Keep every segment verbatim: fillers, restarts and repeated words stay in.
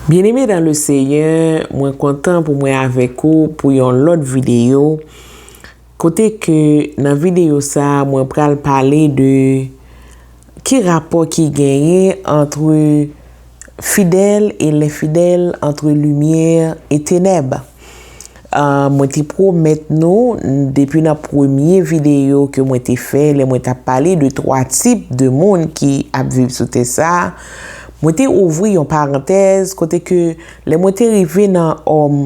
Bien-aimé dans le Seigneur, mwen kontan pou mwen avèk ou pou yon lòt videyo. Kote ke nan videyo sa, mwen pral pale de ki rapò ki genyen antre fidèl e lenfidèl, antre limyè e tenèb. Ah, mwen te pwomèt nou, depi nan premye videyo ke mwen te fè, lè mwen t ap pale de twa tip de moun ki ap viv sou tè sa a, mwen te ouvri yon parantèz kote ke lè mwen te rive nan òm,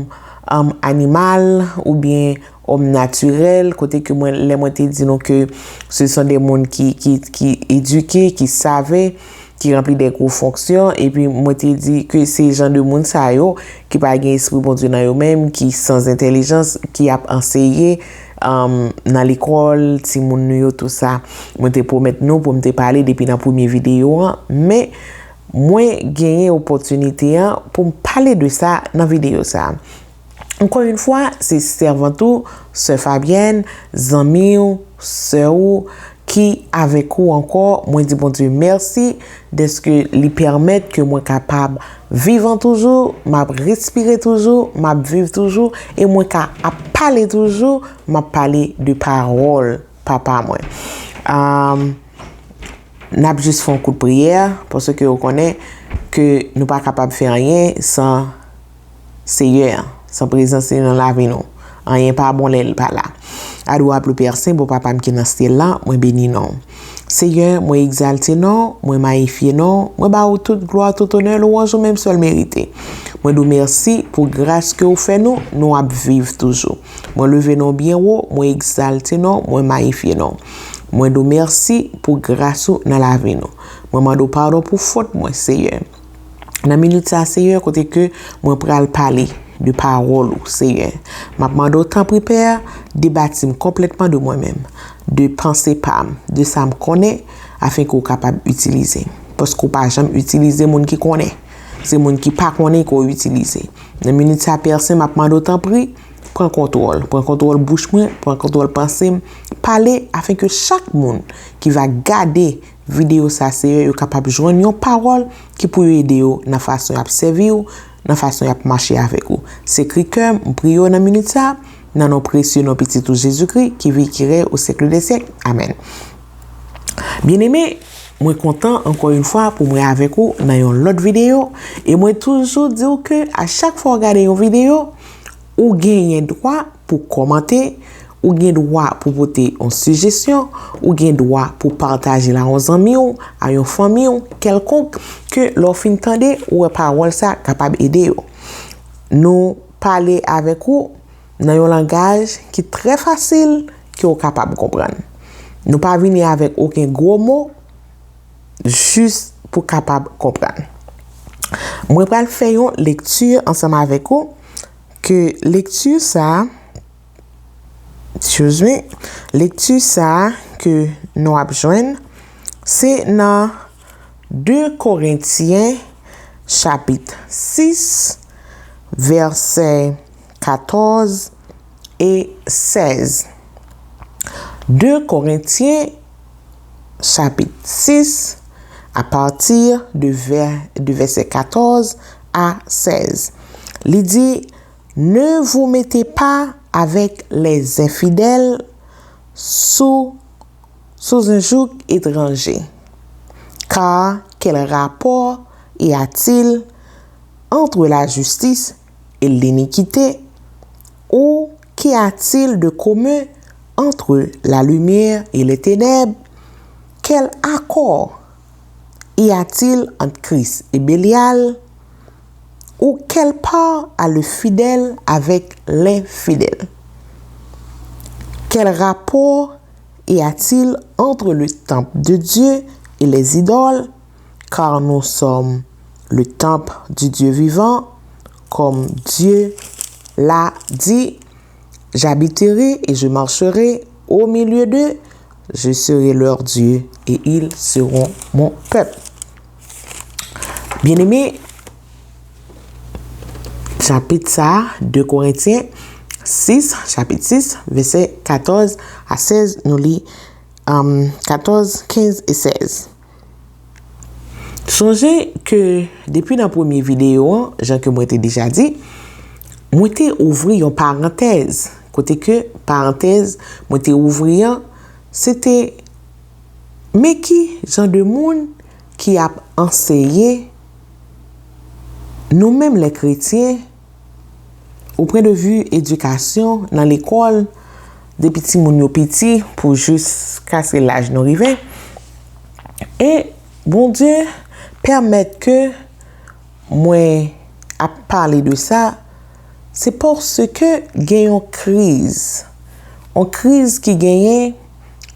um, animal oubyen òm natirèl, kote ke mwen, lè mwen te di nou ke ce sont des moun ki, ki, ki edike, ki save, ki ranpli de gwo fonksyon, epi mwen te di ke se jan de moun sa yo ki pa gen espri Bondye nan yo menm, ki san entèlijans, ki ap anseye, um, nan lekòl, timoun nou yo, tou sa. Mwen te pwomèt nou pou m te pale depi nan premye videyo an, men mwen genyen opòtinite an pou m pale de sa nan videyo sa. Encore une fois, se sèvant ou, sè Fabyèn, zanmi w, sè ou, ki avèk ou ankò. Mwen di Bondye mèsi dèske li pèmèt ke mwen kapab vivan toujou, m ap respire toujou, m ap viv toujou, e mwen ka ap pale toujou, m ap pale de pawòl Papa mwen. Am, n ap jis fè yon kout priyè, paske ou konnen ke nou pa kapab fè anyen san Seyè, san prezans li nan lavi nou. Anyen pa bon lè l pa la. Adorable Père Saint, bon Papa m ki nan syèl la, mwen beni non w. Seyè, mwen egzalte non w, mwen mayifye non w, mwen ba ou tout glwa, tout onè, lwanj ou menm sèl merite. Mwen di w mèsi pou gras ke ou fè nou, nou ap viv toujou. Mwen leve non w byen wo, mwen egzalte non w, mwen mayifye non w. Mwen di w mèsi pou gras ou nan lavi nou. Mwen mande w padon pou fòt mwen, Seyè. Nan minit sa, Seyè, kote ke mwen pral pale de pawòl ou, Seyè. M ap mande w, tanpri, Pè, debati m konplètman de mwen menm, de panse pa m, de sa m konnen, afen ke w kapab itilize m. Paske w pa janm itilize moun ki konnen. Se moun ki pa konnen ke w itilize. Nan minit sa, Pè Sen, m ap mande w, tanpri, pran kontwòl. Pran kontwòl bouch mwen, pran kontwòl panse m. Pale afen ke chak moun ki va gade videyo sa, Seyè, yo kapab jwenn yon pawòl ki pou yo ede yo nan fason y ap sèvi w, nan fason y ap mache avèk ou. Se kri kè m, m priye w nan minit sa, nan non presye non Pitit ou Jezikri, ki viv, ki rèy o syèk dè syèk. Amèn. Byeneme, mwen kontan ankò yon fwa pou mwen avèk ou nan yon lòt videyo, e mwen toujou di w ke a chak fwa w gade yon videyo, ou genyen dwa pou kòmante, ou gen dwa pou pote yon sijesyon, ou gen dwa pou pataje l a yon zanmi w, a yon fanmi w kèlkonk, ke lè w fin tande, ou wè pawòl sa kapab ede yo. Nou pale avèk ou nan yon langaj ki trè fasil, ke w kapab konprann. Nou pa vini avèk okenn gwo mo, jis pou kapab konprann. Mwen pral fè yon lekti ansanm avèk ou, ke lekti sa, excuse me, lekti sa ke nou ap jwenn, se nan de Korentyen chapit sis, vèsè katòz e sèz. De Korentyen chapit sis, a pati de vè-, de vèsè katòz a sèz. Li di, Ne vous mettez pas avec les infidèles sous, sous un joug étranger, car quel rapport y a-t-il entre la justice et l'iniquité? Ou qu'y a-t-il de commun entre la lumière et les ténèbres? Quel accord y a-t-il entre Christ et Bélial? Ou quelle part a le fidèle avec l'infidèle? Quel rapport y a-t-il entre le temple de Dieu et les idoles? Car nous sommes le temple du Dieu vivant, comme Dieu l'a dit, J'habiterai et je marcherai au milieu d'eux, je serai leur Dieu et ils seront mon peuple. Byeneme, chapit sa, de Korentyen sis, chapit sis, vèsè katòz a sèz, nou li, um, katòz, kenz e sèz. Sonje ke depi nan premye videyo an, jan ke mwen te deja di, mwen te ouvri yon parantèz. Kote ke parantèz mwen te ouvri an, se te men ki jan de moun ki ap anseye nou menm lè kretyen, ou pran de vi edikasyon nan lekòl, depi timoun yo piti pou jiskaske laj nou rive. E Bondye pèmèt ke mwen ap pale de sa, se paske gen yon kriz. Yon kriz ki genyen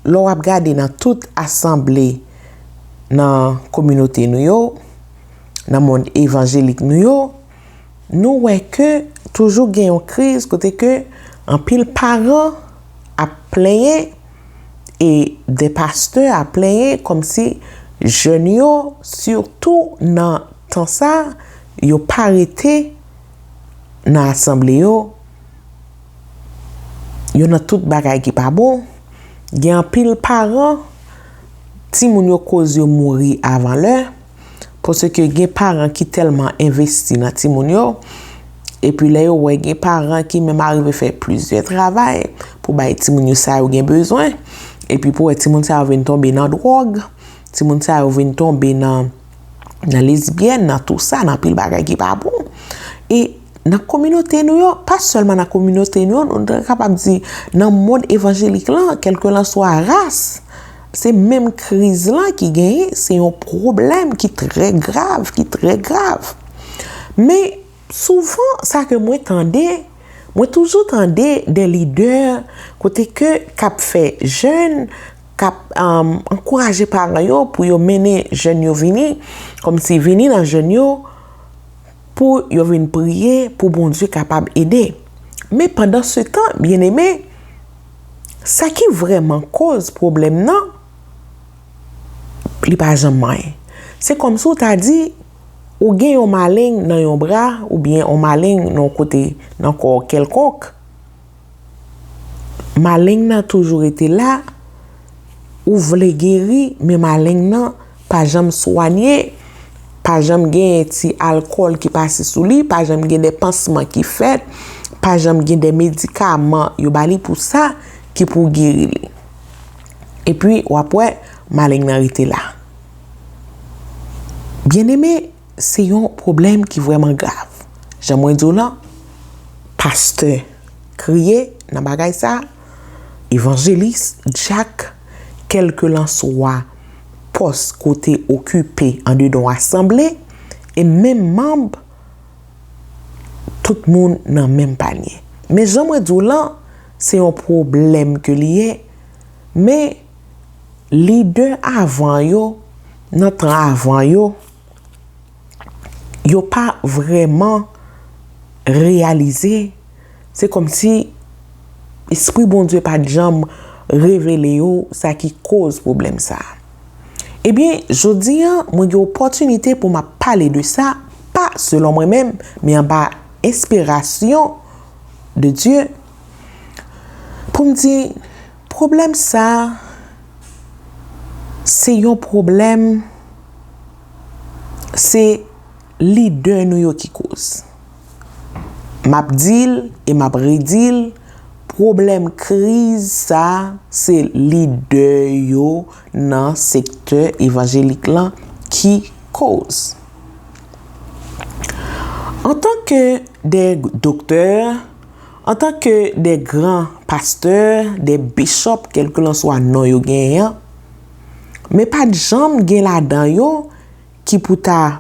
lè w ap gade nan tout asanble, nan kominote nou yo, nan mond evanjelik nou yo, nou wè ke toujou gen yon kriz kote ke anpil paran ap plenyen e de pastè ap plenyen kòmsi jèn yo, sitou nan tan sa, yo pa rete nan asanble yo, yo nan tout bagay ki pa bon. Gen anpil paran, timoun yo koz yo mouri avan lè, paske gen paran ki tèlman envesti nan timoun yo, epi lè yo wè gen paran ki menm arive fè plizyè travay pou bay timoun yo sa yo gen bezwen, epi pou wè timoun sa yo vin tonbe nan dwòg, timoun sa yo vin tonbe nan, nan lesbyèn, nan tou sa, nan pil bagay ki pa bon. E nan kominote nou yo, pa sèlman nan kominote nou yo, nou ta kapab di nan mond evanjelik lan, kèlkelanswa ras, se menm kriz lan ki genyen, se yon pwoblèm ki trè grav, ki trè grav. Men souvan, sa ke mwen tande, mwen toujou tande de lidè kote ke k ap fè jèn, k ap, um, ankouraje paran yo pou yo mennen jèn yo vini, kòmsi vini nan jèn yo, pou yo vin priye, pou Bondye kapab ede. Men pandan se tan, byeneme, sa ki vrèman koz pwoblèm nan, li pa janm manyen. Se kòmsi w ta di, ou gen yon maleng nan yon bra, oubyen yon maleng nan yon kote nan kò w kèlkonk. Maleng nan toujou rete la, ou vle geri, men maleng nan pa janm swanye, pa janm gen ti alkòl ki pase sou li, pa janm gen de pansman ki fèt, pa janm gen de medikaman yo ba li pou sa ki pou geri li. Epi, w ap wè, maleng nan rete la. Byeneme, se yon pwoblèm ki vrèman grav. Jan mwen di w lan, pastè kriye nan bagay sa, evanjelis, dyak, kèlkelanswa pòs kote okipe andedan asanble, e menm manm, tout moun nan menm panye. Men jan mwen di w lan, se yon pwoblèm ke li ye, men lidè avan yo, nan tan avan yo, yo pa vrèman reyalize, se kòmsi Espri Bondye pa t janm revele yo sa ki koz pwoblèm sa a. Ebyen, jodi a, mwen gen opòtinite pou m ap pale de sa, pa selon mwen menm, men anba enspirasyon de Dye, pou m di, pwoblèm sa a, se yon pwoblèm, se lidè nou yo ki koz. M ap di l e m ap redi l, pwoblèm kriz sa a, se lidè yo nan sektè evanjelik lan ki koz. Antanke de doktè, antanke de gran pastè, de bishop, kèlkelanswa non yo genyen an, men pa t janm gen ladan yo ki pou ta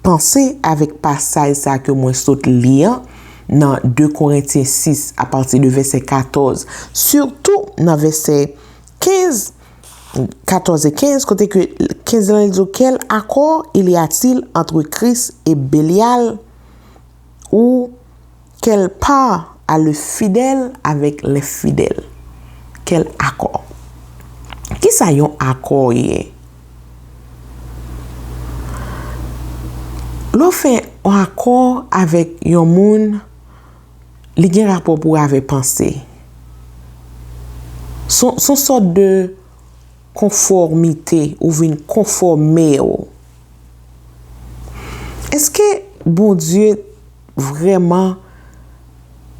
panse avèk pasaj sa ke mwen sot li an nan de Korentyen sis, apati de vèsè katòz, sitou nan vèsè kenz, katòz e kenz, kote ke kenz lan li di, quel accord il y a-t-il entre Christ et Bélial, ou quelle part a le fidèle avec l'infidèle? Quel accord? Kisa yon akò ye? Lè w fè yon akò avèk yon moun, li gen rapò pou avè panse. Se yon, se yon sòt de konfòmite, ou vin konfòme w Èske Bondye vrèman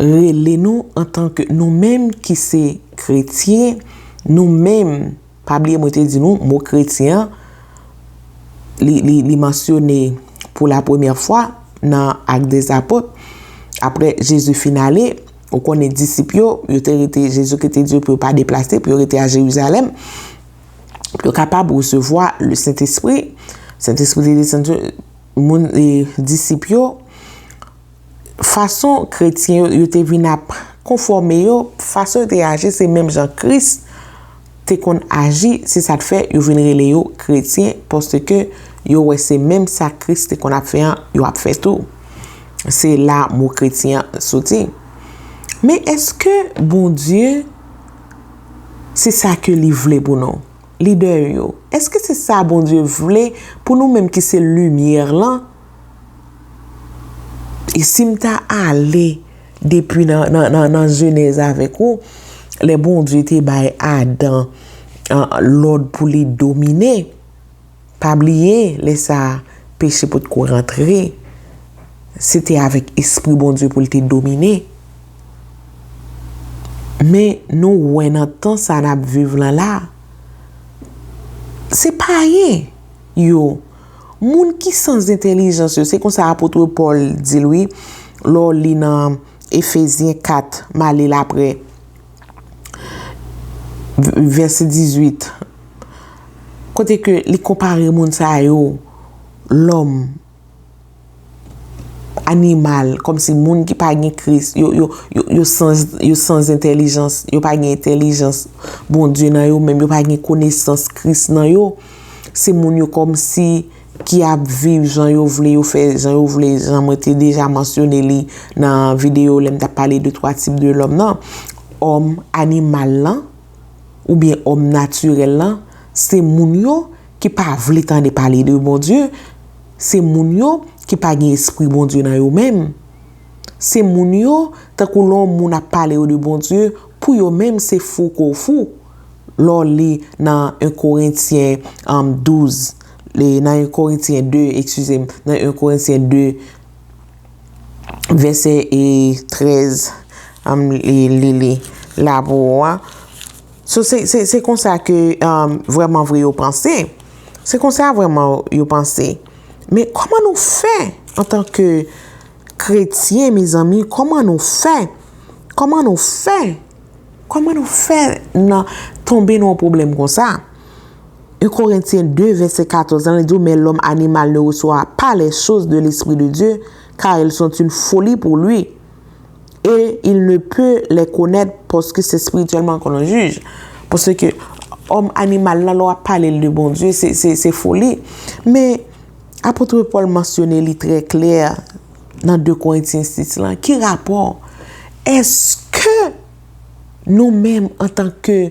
rele nou antanke nou menm ki se kretyen, nou menm, pa bliye mwen te di nou, mo kretyen an, li, li, li mansyone pou la premyè fwa nan Actes des Apôtres, apre Jezi fin ale, ou konnen disip yo, yo te rete, Jezi ki te di yo pou yo pa deplase, pou yo rete a Jerizalèm, pou yo kapab resevwa le Sentespri. Sentespri te desann sou moun, e, disip yo. Fason kretyen yo, yo te vin ap konfòme yo, fason yo te aji, se menm jan Kris te konn aji, se sa k fè yo vin rele yo kretyen, paske yo wè se menm sa Kris te konn ap fè an, yo ap fè tou. Se la mo kretyen an soti. Men èske Bondye se sa ke li vle pou nou? Lidè yo, èske se sa Bondye vle pou nou menm ki se limyè lan? E si m ta ale depi nan, nan, nan, nan Jenèz avèk ou, lè Bondye te bay Adan, an, lòd pou li domine, pa bliye, lè sa a, peche potko rantre. Se te avèk Espri Bondye pou l te domine. Men nou wè nan tan sa n ap viv lan la, se payen yo, moun ki san entèlijans yo, se konsa apot Pòl di l, wi, lè w li nan Efezyen kat, m ale l apre, v-, vèsè dizuit, kote ke li konpare moun sa yo, lòm, animal, kòmsi moun ki pa gen Kris, yo, yo, yo, yo san, yo san entèlijans, yo pa gen entèlijans Bondye nan yo menm, yo pa gen konesans Kris nan yo. Se moun yo kòmsi ki ap viv jan yo vle, yo fè jan yo vle, jan mwen te deja mansyone li nan videyo lè m t ap pale de twa tip de lòm nan. Òm animal lan, oubyen òm natirèl lan, se moun yo ki pa vle tande pale de Bondye, se moun yo ki pa gen espri Bondye nan yo menm. Se moun yo, tankou lè yon moun ap pale yo de Bondye, pou yo menm se fou ke w fou. Lè w li nan en Korentyen, um, douz, li, nan en Korentyen de, eskize m, nan en Korentyen de, vèsè, e, trèz, um, li, li, li la pou ou a. So, se, se, se konsa ke, um, vrèman vre yo panse. Se konsa vrèman yo panse. Men kòman nou fè antanke kretyen, mezanmi, kòman nou fè? Kòman nou fè? Kòman nou fè nan tonbe nan yon pwoblèm konsa? En Korentyen de, vèsè katòz lan, li di, mais l'homme animal ne reçoit pas les choses de l'Esprit de Dieu, car elles sont une folie pour lui, et il ne peut les connaître parce que c'est spirituellement qu'on en juge. Paske òm animal lan, lè w ap pale l de Bondye, se, se, se foli. Men, apot Pòl mansyone li trè klè nan de Korentyen sis lan. Ki rapò? Èske nou menm, antanke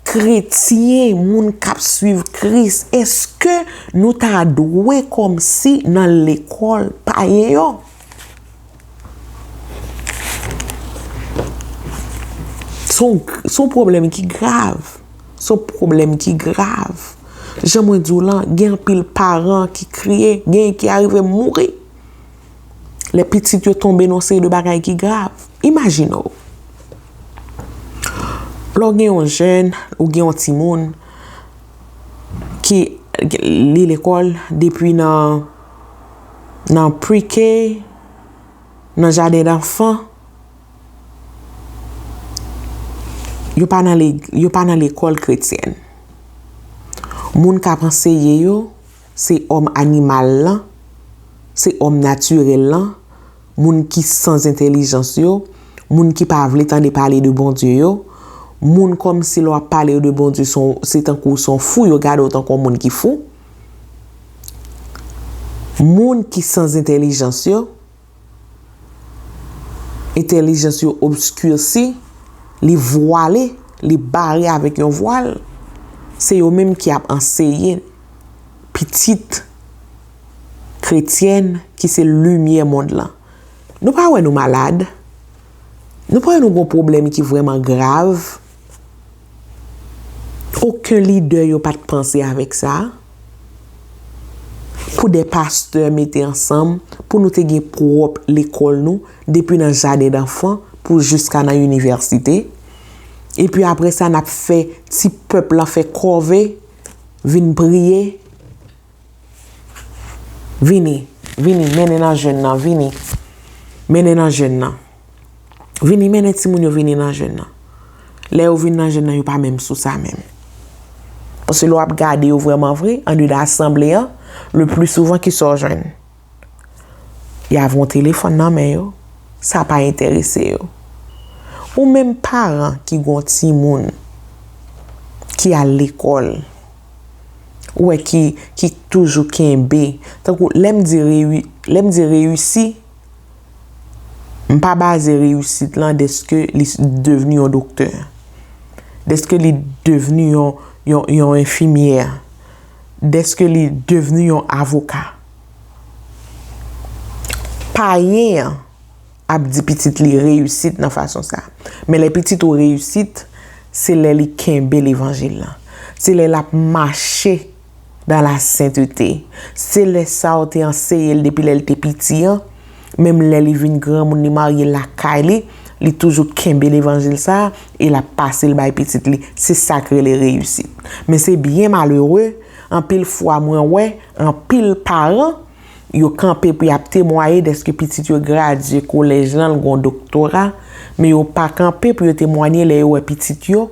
kretyen, moun k ap swiv Kris, èske nou ta dwe kòmsi nan lekòl payen yo? Se yon, se yon pwoblèm ki grav. Se yon pwoblèm ki grav. Jan mwen di w lan, gen anpil paran ki kriye, gen ki arive mouri. Lè pitit yo tonbe nan yon seri de bagay ki grav. Imajine w. Lè w gen yon jèn, ou gen yon timoun ki li lekòl depi nan, nan pre-K, nan jaden danfan, yo pa nan le-, yo pa nan lekòl kretyèn. Moun k ap anseye yo, se òm animal lan, se òm natirèl lan, moun ki san entèlijans yo, moun ki pa vle tande pale de Bondye yo, moun kòmsi lè w ap pale yo de Bondye, se yon, se tankou se yon fou, yo gade w tankou yon moun ki fou. Moun ki san entèlijans yo, entèlijans yo obskirsi, li vwale, li bare avèk yon vwal, se yo menm ki ap anseye pitit kretyèn ki se limyè mond lan. Nou pa wè nou malad? Nou pa wè nou gon pwoblèm ki vrèman grav? Okenn lidè yo pa t panse avèk sa. pou de pastè mete ansanm, pou nou te gen pwòp lekòl nou, depi nan jaden danfan pou jiska nan inivèsite. Epi apre sa, n ap fè ti pèp lan fè kòve, vin priye. Vini, vini, mennen nan jèn nan, vini. Mennen nan jèn nan. Vini, mennen timoun yo vini nan jèn nan. Lè yo vin nan jèn nan, yo pa menm sou sa menm. Paske lè w ap gade yo vrèman vre, andedan asanble an, le pli souvan, kisa w jwenn? Y ap yon telefòn nan men yo, sa pa enterese yo. Ou menm paran ki gen yon timoun ki al lekòl, ou wè ki, ki toujou kenbe, tankou lè m di reyi-, lè m di reyisi, m pa baze reyisit lan dèske li devni yon doktè, dèske li devni yon, yon, yon enfimyè, dèske li devni yon avoka. Payen an ap di pitit li reyisit nan fason sa. Men lè pitit ou reyisit, se lè li kenbe levanjil lan. Se lè l ap mache dans la sainteté. Se lè sa w te anseye l depi lè l te piti an, menm lè li vin granmoun, li marye lakay li, li toujou kenbe levanjil sa a e l ap pase l bay pitit li. Se sa k rele reyisit. Men se byen malere, anpil fwa mwen wè, anpil paran, yo kanpe pou y ap temwaye dèske pitit yo gradye kolèj lan, l gen yon doktora, men yo pa kanpe pou yo temwaye lè yo wè pitit yo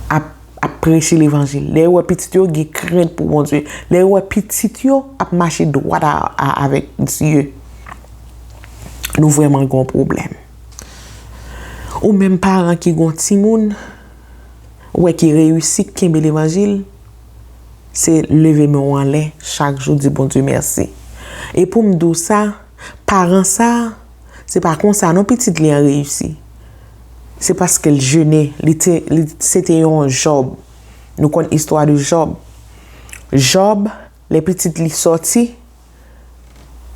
ap, ap preche levanjil, lè yo wè pitit yo gen krent pou Bondye, lè yo wè pitit yo ap mache dwat a, a, avèk Dye. Nou vrèman gen yon pwoblèm. Ou menm paran ki gen yon timoun, ou wè ki reyisi, ki kenbe levanjil, se leve men w anlè chak jou, di Bondye mèsi. E pou m di w sa, paran sa, se pa konsa non pitit li an reyisi. Se paske l jene, li te, li, se te yon Jòb. Nou konn istwa de Jòb. Jòb, lè pitit li sòti,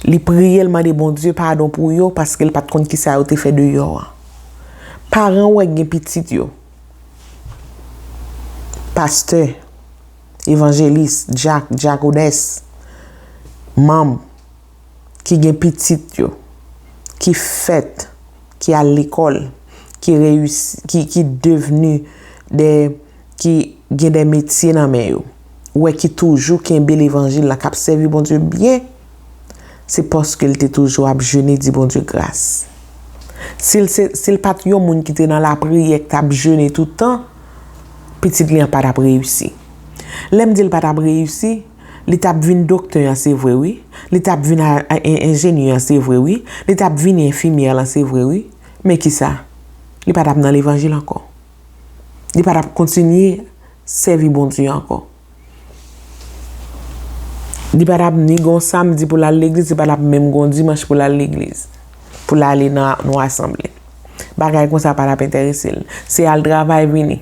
li priye, l mande Bondye padon pou yo paske l pa t konn kisa yo te fè deyò a. Paran w wè k gen pitit yo, pastè, evanjelis, dyak, dyakonès, manm ki gen pitit yo, ki fèt, ki al lekòl, ki reyisi, ki, ki devni de, ki gen de metye nan men yo. Ou wè ki toujou kenbe levanjil la, k ap sèvi Bondye byen, se paske l te toujou ap jene di Bondye gras. Si l se, si l pa t yon moun ki te nan lapriyè, k t ap jene tout tan, pitit li an pa t ap reyisi. Lè m di l pa t ap reyisi, li t ap vin doktè an, se vre wi. Li t ap vin a, a, en-, enjenyè an, se vre wi. Li t ap vin enfimyè lan, se vre wi. Men kisa? Li pa t ap nan levanjil ankò. Li pa t ap kontinye sèvi Bondye ankò. Li pa t ap ni gon samdi pou l al legliz, li pa t ap menm gon dimanch pou l al legliz, pou l ale nan yon asanble. Bagay konsa pa t ap enterese l. Se al travay vini.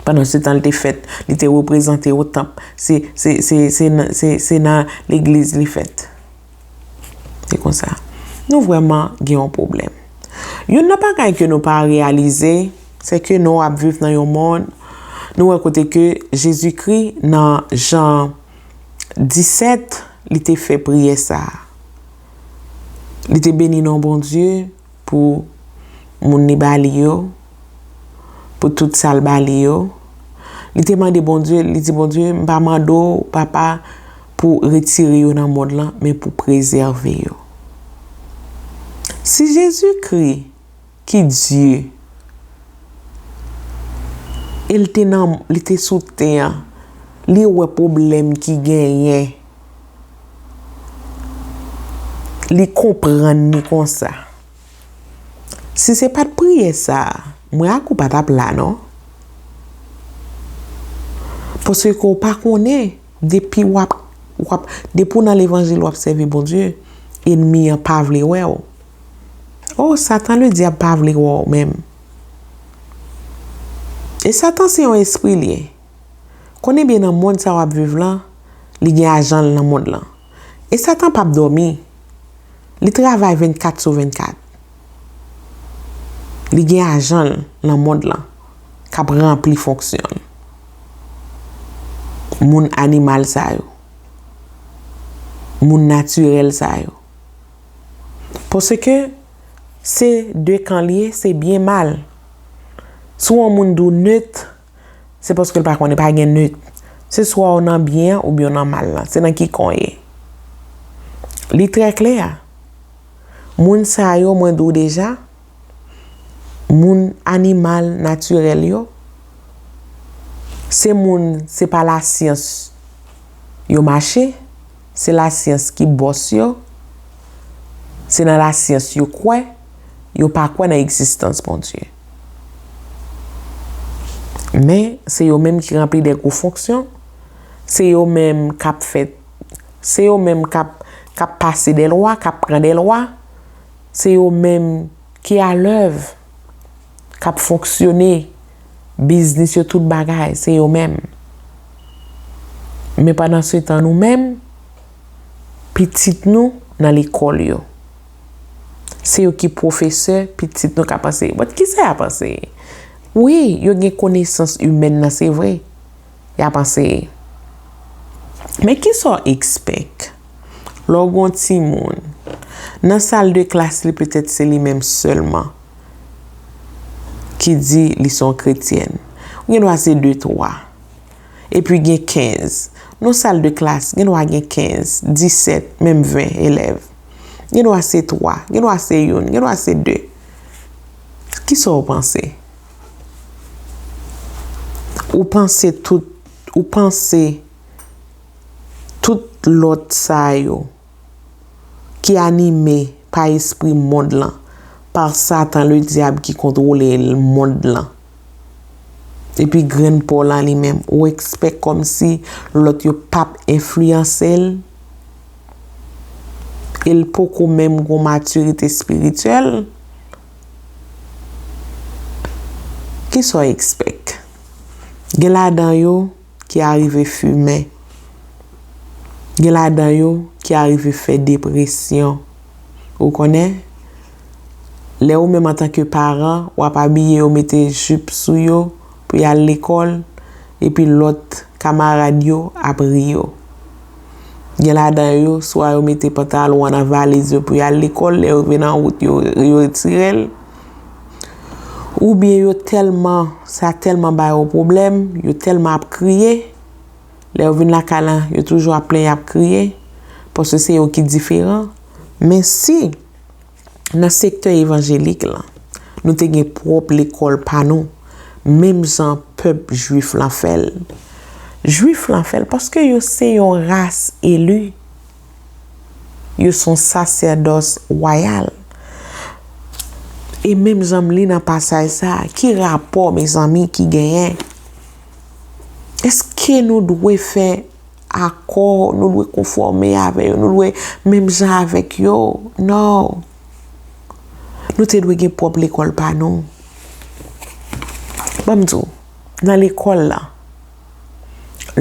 Pandan se tan, li te fèt, li te reprezante o tanp. Se, se, se, se nan, se, se nan legliz li fèt. Se konsa. Nou vrèman gen yon pwoblèm. Youn nan bagay ke nou pa reyalize, se ke nou ap viv nan yon mond, nou wè kote ke Jezikri nan Jan disèt, li te fè priyè sa a. Li te beni non Bondye pou moun li ba li yo, pou tout sa l ba li yo. Li te mande Bondye, li di, Bondye, m pa mande w, Papa, pou retire yo nan mond lan, men pou prezève yo. Si Jezikri, ki Dye, e l te nan, li te sou tè an, li wè pwoblèm ki genyen, li konprann li konsa. Si se pa t priyè sa a, mwen ak ou pa t ap la, non. Paske w pa konnen, depi w ap, w ap, depi w nan levanjil, w ap sèvi Bondye, ènmi an pa vle wè w. Oh, Satan, ledyab pa vle wè w menm. E Satan se yon espri l ye. Konnen byen nan mond sa w ap viv lan, li gen ajan l nan mond lan. E Satan p ap dòmi. Li travay vennkat sou vennkat. Li gen ajan l nan mond lan k ap ranpli fonksyon l. Moun animal sa yo. Moun natirèl sa yo. Paske se de kan li ye, se byen mal. Si w yon moun di w nèt, se paske l pa konnen, pa gen nèt. Se swa w nan byen an oubyen w nan mal lan. Se nan ki kan w ye. Li trè klè. Moun sa yo, mwen di w deja, moun animal natirèl yo, se moun, se pa lasyans yo mache, se lasyans ki bòs yo, se nan lasyans yo kwè, yo pa kwè nan egzistans Bondye. Men, se yo menm ki ranpli de gwo fonksyon, se yo menm k ap fè, se yo menm k ap, k ap pase de lwa, k ap pran de lwa, se yo menm ki alèv, k ap fonksyone, biznis yo, tout bagay, se yo menm. Men pandan se tan, nou menm, pitit nou nan lekòl yo. Se yo ki pwofesè pitit nou k ap anseye. But kisa y ap anseye? Wi, yo gen konesans imèn nan, se vre. Y ap anseye. Men kisa w ekspèk lè w gen yon timoun nan sal de klas li, petèt se li menm sèlman ki di li se yon kretyèn. Ou gen dwa se de, twa. Epi gen kenz. Nan sal de klas, gen dwa gen kenz, disèt, menm ven elèv. Gen dwa se twa, gen dwa se youn, gen dwa se de. Kisa w panse? Ou panse tout, ou panse tout lòt sa yo ki anime pa espri mond lan, pa Satan, le dyab ki kontwole mond lan. Epi grenn pa w lan li menm, ou ekspèk kòmsi lòt yo p ap enfliyanse l? E l poko menm gon matirite espirityèl? Kisa w ekspèk? Gen ladan yo ki arive fimen. Gen ladan yo ki arive fè depresyon. Ou konnen, lè ou menm antanke paran, w ap abiye yo, mete jip sou yo pou y al lekòl, epi lòt kamarad yo ap ri yo. Gen ladan yo, swa yo mete pantalon an nan valiz yo pou y al lekòl, lè yo rive nan wout, yo, yo retire l. Oubyen yo tèlman, sa tèlman ba yo pwoblèm, yo tèlman ap kriye. Lè yo vin lakay lan, yo toujou ap plenyen, ap kriye, paske se yo ki diferan. Men si nan sektè evanjelik lan, nou te gen pwòp lekòl pa nou, menm jan pèp jwif lan fè l. Jwif lan fè l paske yo se yon ras eli. Yo se yon sasèdòs wayal. E menm jan m li nan pasaj sa a, ki rapò, mezanmi, ki genyen? Èske nou dwe fè akò, nou dwe konfòme avè yo, nou dwe menm jan avèk yo? Non. Nou te dwe gen pwòp lekòl pa nou. Ban m di w, nan lekòl la,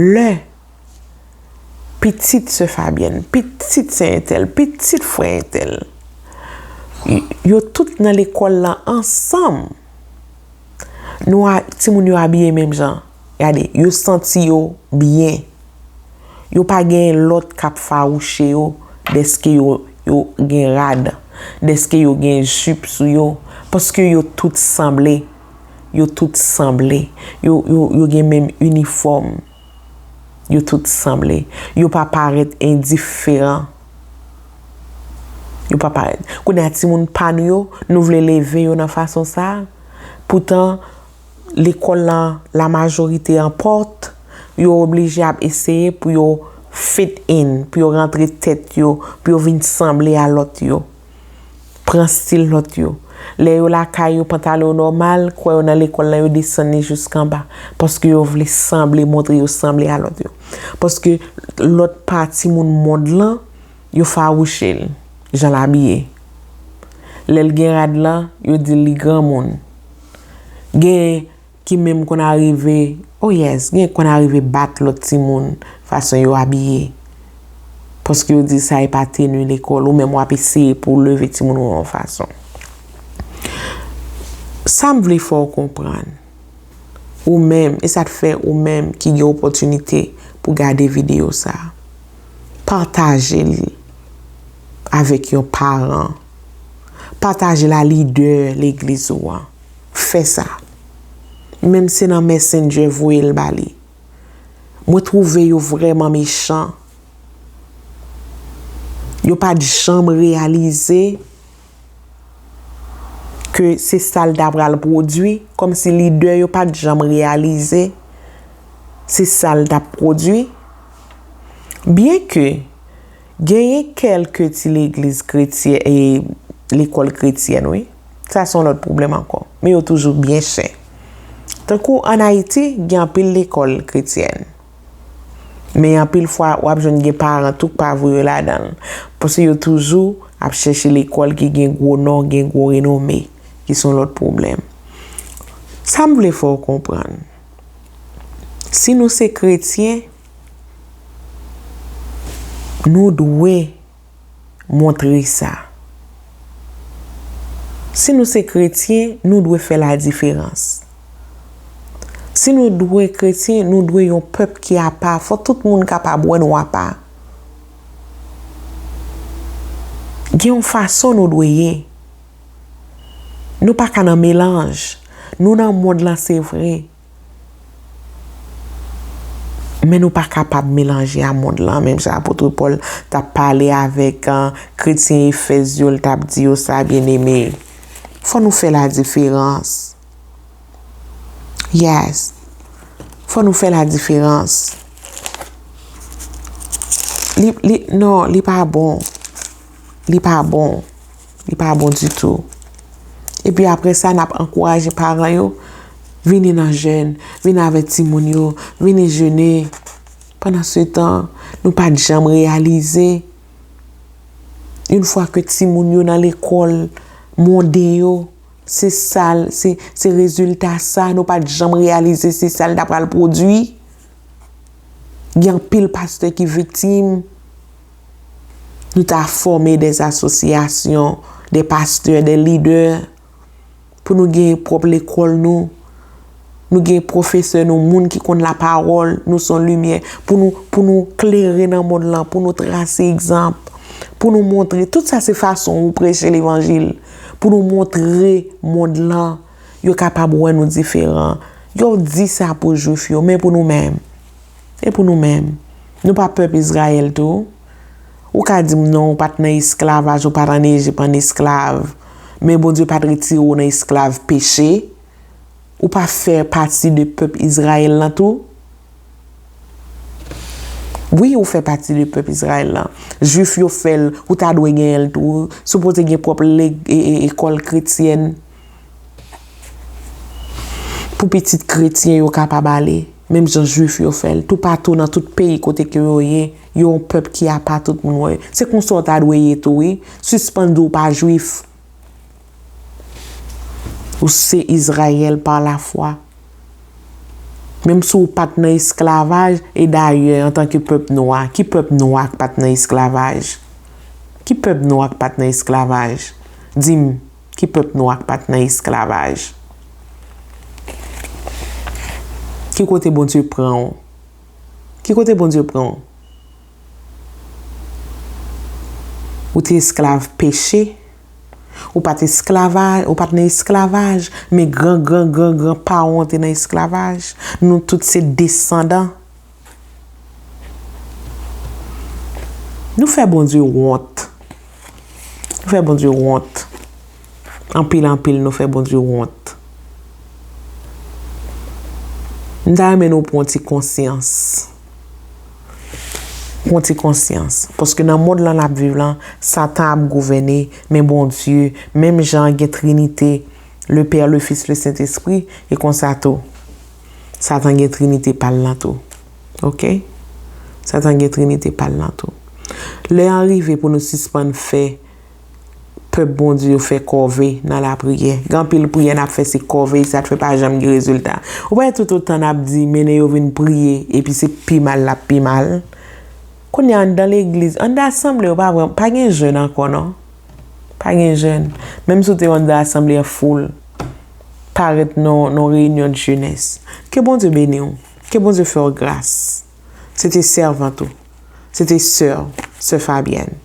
lè pitit sè Fabyèn, pitit sè entèl, pitit frè entèl, y-, yo tout nan lekòl la ansanm. Nou a, timoun yo abiye menm jan. Gade, yo santi yo byen. Yo pa gen lòt k ap fawouche yo dèske yo, yo gen rad, dèske yo gen jip sou yo, paske yo tout sanble. Yo tout sanble. Yo, yo, yo gen menm inifòm. Yo tout sanble. Yo pa parèt endiferan. Yo pa parèt. Kounye a, timoun pa nou yo, nou vle leve yo nan fason sa a. Poutan, lekòl lan, lamajorite an pòt, yo oblije ap eseye pou yo fit in, pou yo rantre tèt yo, pou yo vin sanble a lòt yo. Pran stil lòt yo. Lè yo lakay yo, pantalon yo nòmal, kwè yo nan lekòl lan, yo desann li jiskanba. Paske yo vle sanble, montre yo sanble a lòt yo. Paske lòt pa timoun mond lan, yo fawouche l, jan l abiye. Lè l gen rad lan, yo di l li granmoun. Gen ki menm konn arive, oh yes, gen konn arive bat lòt timoun fason yo abiye. Paske yo di sa e pa teni lekòl, ou menm w ap eseye pou w leve timoun ou yon fason. Sa m vle fè w konprann, ou menm, e sa t fè ou menm ki gen opòtinite pou gade videyo sa a. Pataje l avèk yon paran. Pataje l a lidè legliz ou an. Fè sa. Menm se nan Messenger voye l ba li. Mwen twouve yo vrèman mechan. Yo pa t janm reyalize ke se sa l ta pral pwodui, kòmsi lidè yo pa t janm reyalize se sa l t ap pwodui. Byenke genyen kèlke ti legliz kretyen e lekòl kretyèn, wi, sa se yon lòt pwoblèm ankò, men yo toujou byen chè. Tankou ann Ayiti, gen anpil lekòl kretyèn. Men anpil fwa, w ap jwenn gen paran tou k pa voye yo ladan l. Paske yo toujou ap chèche lekòl ki gen gwo non, gen gwo renome, ki se yon lòt pwoblèm. Sa m vle fè w konprann, si nou se kretyen, nou dwe montre sa. Si nou se kretyen, nou dwe fè ladiferans. Si nou dwe kretyen, nou dwe yon pèp ki apa. Fò tout moun kapab wè nou apa. Gen yon fason nou dwe ye. Nou pa ka nan melanj. Nou nan mond lan, se vre. Men nou pa kapab melanje a mond lan, menm jan apot Pòl t ap pale avèk, ah, kretyen Efèz yo, l t ap di yo sa, byeneme. Fò nou fè ladiferans. Yes. Fò nou fè ladiferans. Li, li, non, li pa bon. Li pa bon. Li pa bon ditou. Epi apre sa, n ap ankouraje paran yo, vini nan jèn, vini avèk timoun yo, vini jene. Pandansetan, nou pa t janm reyalize, yon fwa ke timoun yo nan lekòl monde yo, se sa l, se, se rezilta sa, nou pa t janm reyalize se sa l ta pral pwodui. Gen anpil pastè ki viktim. Nou ta fòme des asosyasyon, des pastè, des lidè, pou nou gen pwòp lekòl nou. Nou gen pwofesè nou, moun ki konn lapawòl, nou se yon limyè. Pou nou, pou nou klere nan mond lan, pou nou trase egzanp, pou nou montre. Tout sa se fason ou preche levanjil. Pou nou montre mond lan, yo kapab wè nou diferan. Yo di sa pou Jwif yo, men pou nou menm. E pou nou menm. Nou pa pèp Izrayèl tou? Ou ka di m non, ou pa t nan esklavaj, ou pa t ann Ejip ann esklav. Men Bondye pa t retire w nan esklav peche. Ou pa fè pati de pèp Izrayèl lan tou? Wi, ou fè pati de pèp Izrayèl lan. Jwif yo fè l, ou ta dwe genyen l tou. Si w pote gen pwòp le-, e-, e-, ekòl kretyèn pou pitit kretyen yo kapab ale, menm jan Jwif yo fè l. Toupatou nan tout peyi kote ke yo ye, yo yon pèp ki apa, tout moun wè. Se konsa w ta dwe ye tou, wi. Sispann di w pa Jwif. Ou se Izrayèl pa lafwa. Menm si w pa t nan esklavaj, e dayè, antanke pèp nwa, ki pèp nwa k pa t nan esklavaj? Ki pèp nwa k pa t nan esklavaj? Di m, ki pèp nwa k pa t nan esklavaj? Ki kote Bondye pran w? Ki kote Bondye pran w? Ou te esklav peche? Ou pa t esklavaj, ou pa t nan esklavaj, men gran, gran, gran, gran paran w te nan esklavaj. Nou tout se desandan. Nou fè Bondye wont. Nou fè Bondye wont. Anpil, anpil, nou fè Bondye wont. M ta renmen nou pran ti konsyans. Pran ti konsyans. Paske nan mond lan n ap viv lan, Satan ap gouvène, men Bondye, menm jan gen Trinite, le Père, le Fils, le Saint-Esprit, e konsa tou. Satan gen Trinite pa l lan tou. Oke? Satan gen Trinite pa l lan tou. Lè an rive pou nou sispann fè pèp Bondye yo fè kòve nan lapriyè. Gen anpil priyè n ap fè se kòve, sa t fè pa janm gen rezilta. Ou wè tout otan n ap di mennen yo vin priye, epi se pi mal l ap pi mal. Kounye a anndan legliz, anndan asanble yo pa vrè, pa gen jèn ankò non. Pa gen jèn. Menm si w te anndan asanble an foul, parèt nan, nan reyinyon de jenès. Ke Bondye beni w. Ke Bondye fè w gras. Se te sèvant ou. Se te sè, sè Fabyèn.